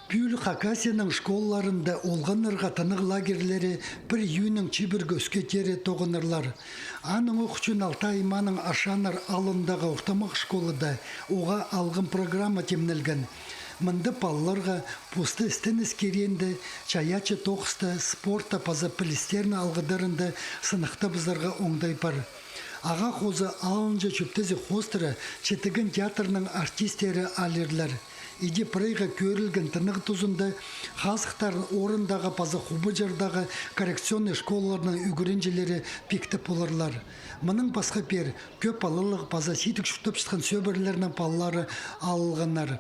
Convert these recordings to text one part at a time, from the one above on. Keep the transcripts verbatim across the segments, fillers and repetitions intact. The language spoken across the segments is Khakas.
Пӱӱл Хакасияның школаларында олғаннарға тынағ лагерьлері пір июньның чибіргі ӱске теере тоғынарлар. Аның ох ӱчӱн Алтай аймааның Аршаннар аалындағы ортымах школада уғаа алғым программа тимнелген. Мында палаларға посты істен-іскерінде, чайаачы тоғыста, спортта паза пілістерні алғыдарында сыныхтабызарға оңдай пар. Ағаа хоза алынҷа чӧптезі хоостыра читіген театрның артисттері алирлар. Иди прайға кӧрілген тынағ тузында хазыхтарын орындағы паза хубаҷардағы коррекционный школаларның ӱгренҷілері пиктеп поларлар. Мының пасха пеер кӧп палалығ паза сидік чуртапчатхан сӧбірелернің палалары алылғаннар.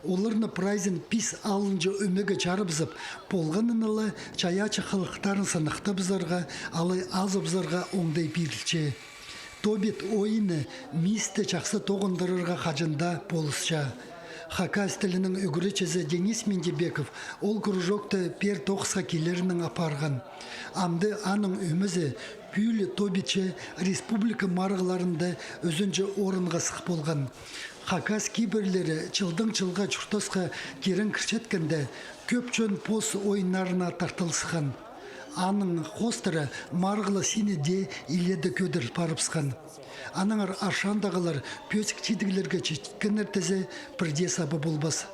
Оларны прайзын пис алынҷа ӧмеге чарыбызып, полғанына ла чайаачы хылыхтарын сыныхтабызарға, алай азыбызарға оңдай пирілче. Тобит ойыны мисті чахсы тоғындырарға хаҷан даа полысча. Хакас тілінің ӱгретчізі Денис Миндибеков ол кружокты пеер тоғысха килерінең апарған. Амды аның ӧмезі пӱӱл тобитче республика марығларында ӱзінҷі орынға сых полған. Хакас кибірлері чылдаң чылға чуртасха тирең кірчеткенде, кӧп чон пос ойыннарына тартылысхан. Аның хоостыра марығлығ сині дее иледе кӧдіріл парыбысхан. Аннаңар Аршандағылар пӧзік чидіглерге читкеннер тізе пір дее саба полбас.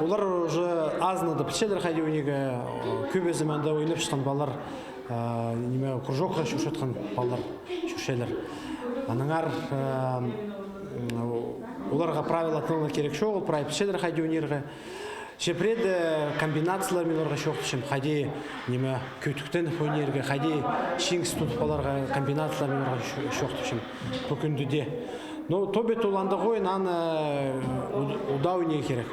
Олар уже азынады, пілчелер хайди ойнирға, кӧбізі мында ойнапчатхан палалар, э, ниме, кружокха чӧрчеткен палалар чӧрчелер. Аннаңар, э, м, оларға правила тыңнарға кирек чоғыл, прай пілчелер хайди ойнирға. Че пірее дее комбинациялар мин оларға чоохтапчам, хайди, ниме, кӧтіктеніп ойнирға, хайди чиңіс тудып аларға, комбинациялар мин оларға чо-, чоохтапчам пу кӱнде дее. Но тобит ол андағ ойын, аны, э, уд-, удаа ойнирға кирек,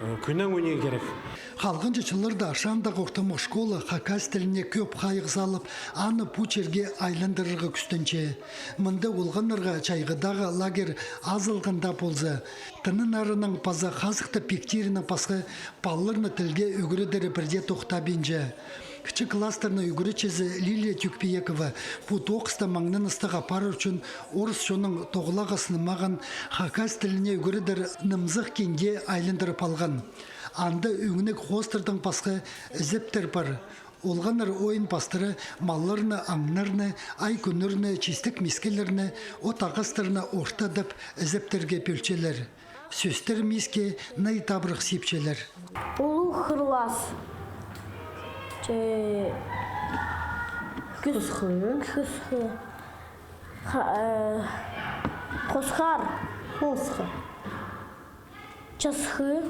э, кӧнең ойнирға кирек. Халғанҷы чылларда Аршандағы ортымах школа хакас тіліне кӧп хайығ салып, аны пу чирге айландырарға кӱстенче. Мында олғаннарға чайғыдағы лагерь азылған даа полза, тынанарының паза хазыхты пиктирінің пасха палаларны тілге ӱгредері пірдее тохтабинча. Кічіг класстарның ӱгретчізі Лилия Тюкпиекова пу тоғысты маңнаныстығ апарар ӱчӱн орыс чонның тоғлағызын мағын хакас тіліне ӱгредер нымзығ кинде айландырып алған. Анда ӱгнек хоостардаң пасха ізептер пар. Олғаннар ойын пастыра малларны, аңнарны, ай-кӱннерні, чистек-мискелерні, от-ағастарны ортадап, ізептерге пӧлчелер. Сӧстер миске най табырах сипчелер. Улуғ хырлас. Че, кӱс-, хысхы. Кӱсхы. Ха-, э, хосхар. Хосхы. Часхы.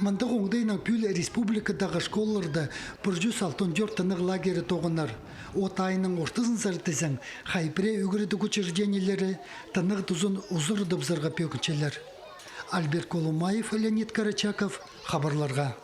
Мындағ оңдайнаң пӱӱл республикадағы школаларда пір чӱс алтон тӧрт тынағ лагері тоғынар. От айының ортызынзар тізең хай пірее ӱгредіг учреждениелері тынағ тузын узарадыбызарға пӧгінчелер. Альберт Колумаев, Леонид Карачаков, хабарларға.